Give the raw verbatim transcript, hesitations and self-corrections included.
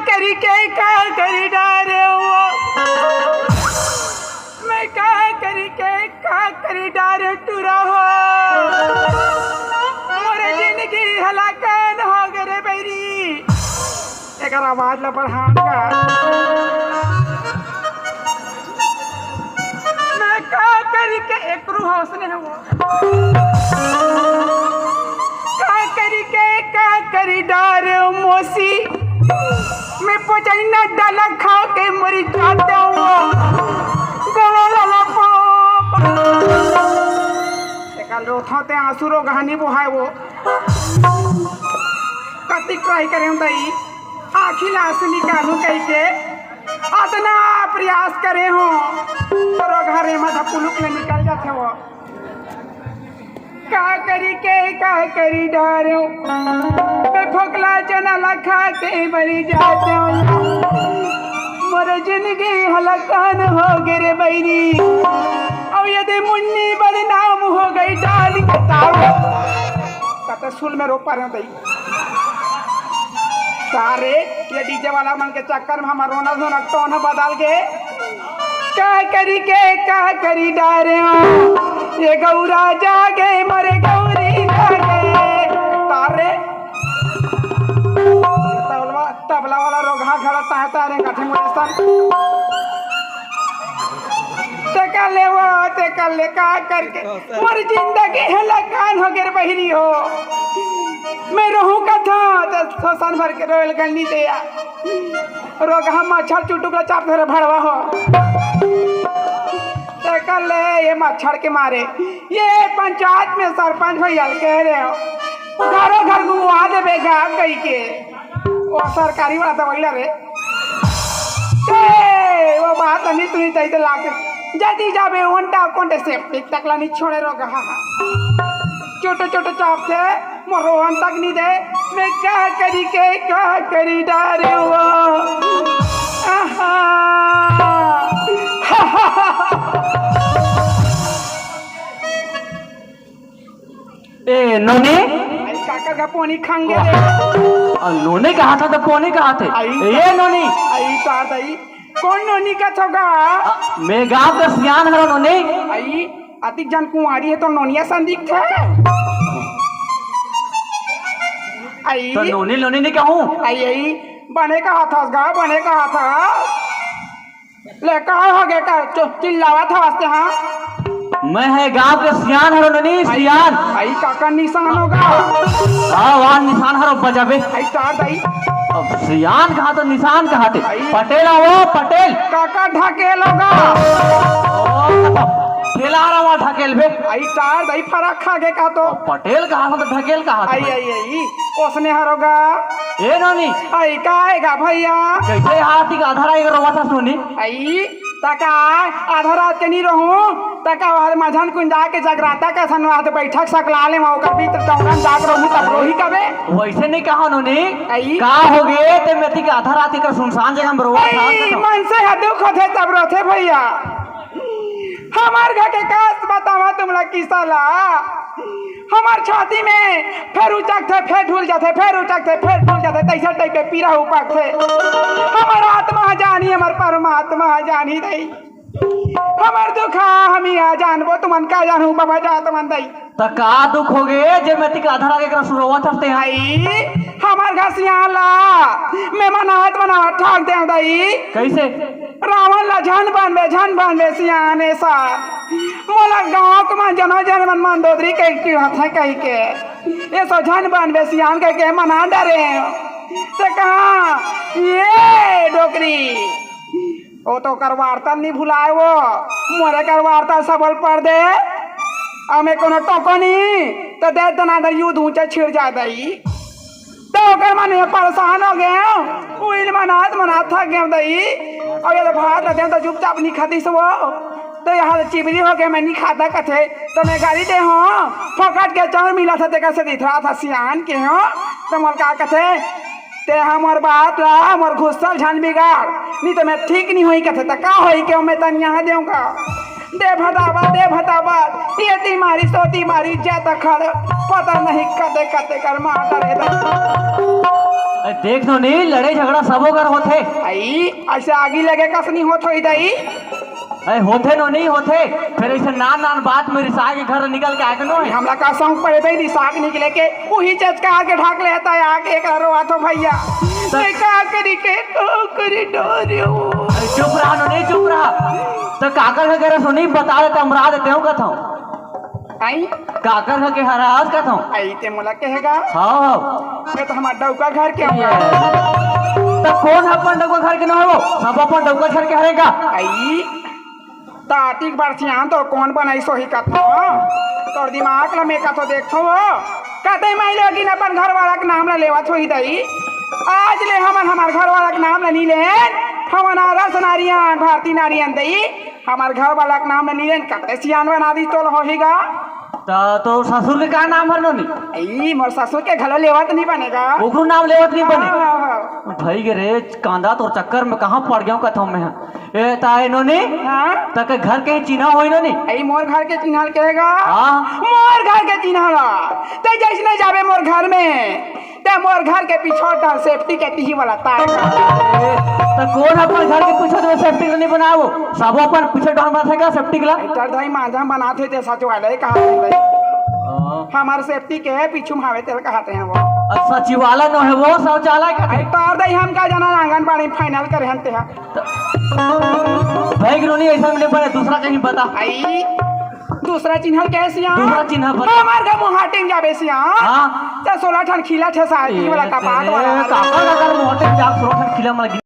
करी के का करी डारे हो, मैं का करी के का करी डारे टूरा हो, मोर जिंदगी हलाकान हो गे रे बैरी। एकर आवाज ला बढ़ान का। मैं का करी के एकरू होश ने हो। का करी के का करी डारे मौसी। मैं पचैना डाला खा के मरी जाते हो। गला लाला पो। एकर लोथा ते आंसू रो कहानी बोहाय वो। कति ट्राई करे हूँ दई, आँखी ला आंसू निकालू कही के अतना प्रयास करे हूँ, तोरो घरे में तो पुलुक ले निकल जाते वो। का करी के का करी डारो, मैं फोकला चना ला खा के मरी जाते हो। मोर जिंदगी हलकान हो गे रे बैरी, और यदि मुन्नी बदनाम हो गई डाल के तारो। कत सुल में रो पा रहे दई। का रे, ये डीजे वाला मन के चक्कर में हमार रोना धोना टोन बदल गे। का करी के का करी डारे हो, ये गौरा जागे मरे गौरी जागे। तारे तबला, तबला वाला रोगहा घड़ा ताहे तारे कठे मोरे सन। ते कर ले वो, ते कर ले, का करके मोर जिंदगी है लकान हो गे रे बहिरी हो। मैं रहूं कथा तो सोसन भर के रोयल गन्नी दे या। रोगहा मच्छर चुटुक ला चाप धरे भड़वा हो। ते कर ले ये मच्छर के मारे, ये पंचायत में सरपंच भैया कह रहे हो, घरों घर घुमवा देबे गाँव कही के। वो सरकारी वाला दवाई ला रे। ए, वो बात नहीं सुनी चाहिए लाके। जल्दी जाबे, ओंटा कोंटे सेप्टिक तक ला नहीं छोड़े रोगहा। छोटे छोटे चाप थे, मोर रोहन तक नहीं दे। मैं का करी के का करी डारे वो। आहा। ए, नोनी? आई काकर का पोनी खांगे रे। आ, नोनी कहा था तो पोनी कहा थे। आई ए, नोनी? आई तार दई। कौन नोनी का छोगा? आ, मैं गांव का सियान हरो नोनी। आई, अतिक जन कुंवारी है तो नोनिया संदीप थे। आई। तो नोनी, नोनी नहीं कहूँ। आई, आई, बने कहा था गा, बने कहा था। ले, का हो गे का? चु-, चिल्लावत हवस ते, हाँ? मैं है गांव के सियान हरो नोनी, सियान। आई काका निशान होगा। हाँ, वहाँ निशान हरो बजाबे। आई तार दई। अब सियान कहा तो निशान कहा थे। आई। पटेल आओ, पटेल। काका ढकेल होगा। ओ, ठेला रहा वहाँ ढकेल बे। आई तार दई फरक खा गे का तो। पटेल कहा था तो ढकेल कहा था आई, भाई। आई, आई, ओसने हरोगा। ए नोनी। आई का आएगा भैया? कैसे हाथी का आधा रात रोवा था नोनी? आई, तका आधा रात के नहीं रहूं, तका वहां मझन कुंजा के जगराता के सन वहां बैठक सकला ले, वहां ओकर भीतर चौंगन जात रहूं, तब रोही कबे? वैसे नहीं कहा नोनी। आई। का हो गे ते मेती के आधा रात के सुनसान जगह में रोवा था आई, तो। मन से हद दुख होथे तब रोथे भैया। हमार घर के कास बतावा तुमला किसा ला। हमार छाती में फेर उचकथे, फेर ढुल जाथे, फेर उचकथे, फेर ढुल जाथे, तैसा टाइप के पीरा उपकथे। हमार आत्मा जानी, हमार परमात्मा जानी रही। हमार दुखा हम ही आ जानबो, तुमन का जानू बाबा जा तुमन दई। त का दुख हो गे जे मेती के आधा रात के एकरा सुरोवत हरते हैं? आई, हमार घसिया ला, मैं मनावत मनावत ठाक दे दई। कैसे? रावण ला झन बनबे, झन बनबे सियाने सा। मोला गाँव के मन जनो जन मन मंदोदरी कहि के चिढ़त हे कहि के। ये सो झन बनबे सियान कहि के मना डरे। ते कहा, ये डोकरी, वो तो ओकर वार्ता नहीं भुलाए वो। मोरे कर वार्ता सबल पर दे। हमें कोनो टोको नहीं, तो दे दनादन युद्ध ऊंचे छिड़ जा दई। तो ओकर मन में परेशान हो गए, उइल मनात मनात थक गए दई। और ये तो भात रहते तो चुपचाप नहीं खाती सो वो। तो यहाँ से चिबरी हो गए, मैं नहीं खाता कथे, तो मैं गाली दे हूँ। फोकट के चाउर मिला था, तेकर से दिथरा था सियान के हूँ। तो मोर का कथे, ते हमर बात ला, हमर गुस्सा झन बिगाड़, नहीं तो मैं ठीक नहीं होई कथे, तो का होई के मैं तन यहाँ देऊँ का? दे भताबा, दे भताबा, ये ती मारी, सो ती मारी, जाता खड़, पता नहीं कते कते कर मार डरे दा। अरे देख नोनी, लड़े झगड़ा सबो घर होथे। अई, अइसे आगी लगे कस नहीं होत होही दई। अरे होथे नोनी, होथे। फेर अइसे नान नान बात में रिसा के घर निकल के आगे नो। हमला का शौक पड़े दई रिसा के निकले के, उही चचकार के ढाक लेता है आके एक रोवत हो भैया। मैं का करी के, का करी डोरियो। अरे चुप रहा नोनी, चुप रहा। त काकर के घर सोनी बता देते, हम रहा देते हूँ कथों। आई? काकर घर के हरास कथों? आई ते मोला कहेगा? हाँ, हाँ। मैं तो हमार डौका घर के हूँ। त कोन अपन डौका घर के न हो? सब अपन डौका घर के हरे का? आई? तातिक बरसियान तो कोन बनाई सोही कथों? तोर दिमाग ला मैं कथों देखथों वो। कते माई लोगिन अपन घर वाला के नाम ला लेवत होही दई। आज ले हमन हमार घर वाला के नाम ला नी लेन। हमन आदर्श नारियन, भारतीय नारियन दई। हमार घर वाला के नाम ला नी लेन, कते सियान बना दी तोल होही गा। त तोर ससुर के का नाम हर नोनी? ई मोर ससुर के घलो लेवत नहीं बनेगा। ओकरो नाम लेवत नहीं बने। हाँ, हाँ, हाँ। भाई गे रे, कांदा तोर चक्कर में कहाँ पड़ गया हूँ कथों मैं। ए, ताए नोनी? हाँ? तके घर के चिन्हा होई नोनी? ए, मोर घर के चिन्हा ल कहेगा? हाँ। मोर घर के चिन्हा ला। ते जइसने जाबे मोर घर में, ते मोर घर के पीछू डहर सेफ्टी के तिही वाला तार का। ए, त कोन अपन घर के पीछू डहर सेफ्टी नहीं बनाओ? सब अपन पीछू डहर बनाथे का सेफ्टी ला? ए, तर धाई मांझा बनाथे ते सचिवालय कहा है भाई। हाँ। हमार सेफ्टी के पीछू में हवे तेल कहते हैं वो। अब सचिवालय न है वो, शौचालय का। ए, तर धाई हम का जाना आंगनबाड़ी फाइनल करे हन ते हा। भाई गिरोनी ऐसा मिले पड़े, दूसरा कहीं बता। आई, दूसरा चिन्ह कैसे यहाँ? दूसरा चिन्ह बता। हमार घर मुहाटिन जाबे सिया। हाँ। ते सोलह ठन खिला ठे साहब, ये वाला ए, कपाट तेरे वाला। काका का घर मुहाटिन जा, सोलह ठन खिला वाला।